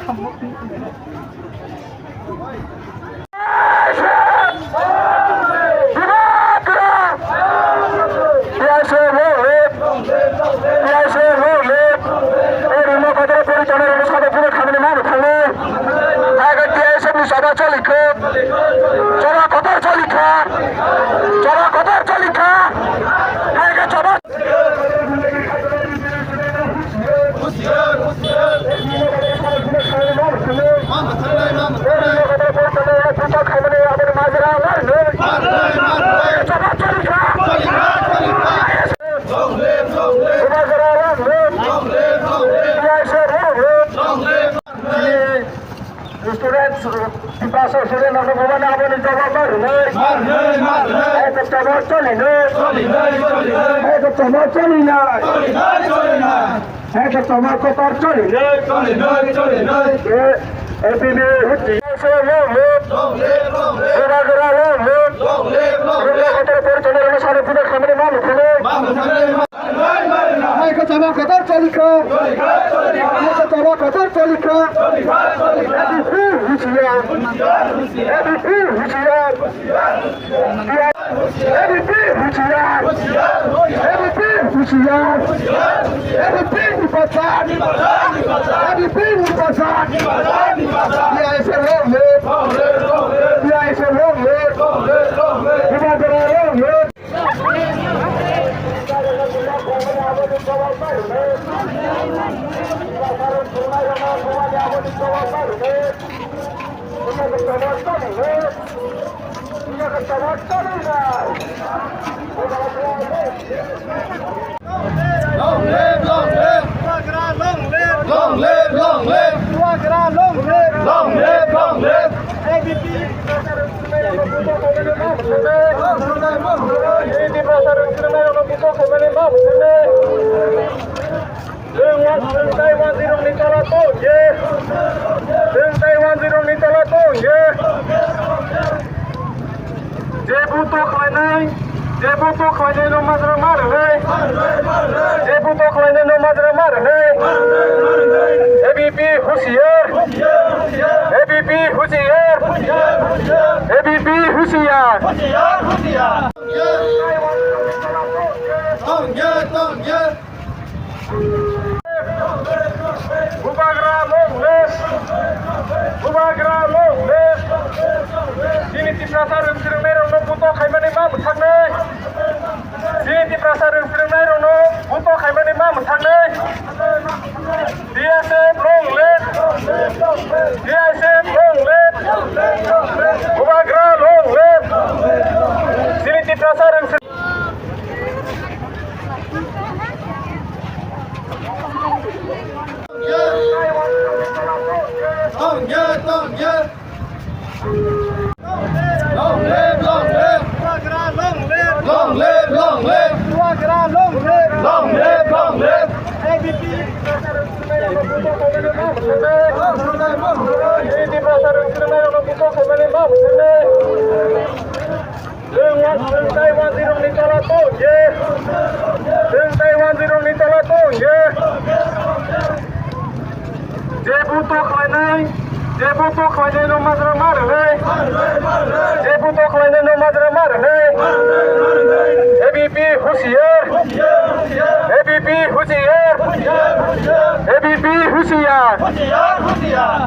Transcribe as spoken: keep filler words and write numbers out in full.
T I C F ni sabha choli kho, sabha kotor choli kha, sabha kotor choli kha, hai khe sabha. Students, Tiprasa student rok no bubani aboni jawab ma rwnai. Ma rwnai, ma rwnai. Hai khe tamo choli nai. Choli nai, choli nai. Hai khe tamo choli nai. Choli nai, choli nai. Hai khe tamo kotor choli nai. Choli nai, choli nai. Eh, A P B huchi. Long live, long live. Bubagra long live. Long live, long live. Rwngthai kotor porichai rwna sano pida khamani ma mwthangwi. Ma mwthangwi, ma Hai khe chama kotor choli kha. Hai khe chama kotor choli kha. A B P husiar. A B P husiar. A B P husiar. A B P husiar. A B P ni pasa. A B P ni pasa. T I C F long live. T I C F long live. Bubagra long live. Long live, long live. Bubagra long live. Long live, long live. Bubagra long live. Long live, long live. A B P. Chwng wa-, chwng tei wanjwi rokni tola tong ye. Chwng tei wanjwi rokni tola tong ye. Je buto khlainai, je buto khlainai no majra ma rwnai. Je buto khlainai no majra ma rwnai. A B P husiar. A B P husiar. A B P husiar. Tong ye, tong ye. Bubagra long live! Bubagra long live! Chini Tiprasa rwng swrwngnairokno buto khaimani ma mwthaknai. Chini Tiprasa rwng swrwngnairokno buto khaimani ma mwthaknai. T S F long live! T S F long live! Bubagra long live! Chini Tiprasa rwng swrwng Tong ye, tong ye. Long live, long live. Bubagra long live. Long live, long live. Bubagra long live. Long live, long live. A B P. Chwng wa-, chwng tei wanjwi rokni tola tong ye. Chwng tei wanjwi rokni tola tong ye. Je buto khlainai, je buto khlainai no majra ma rwnai. Je buto khlainai no majra ma rwnai. A B P husiar. A B P husiar. A B P husiar.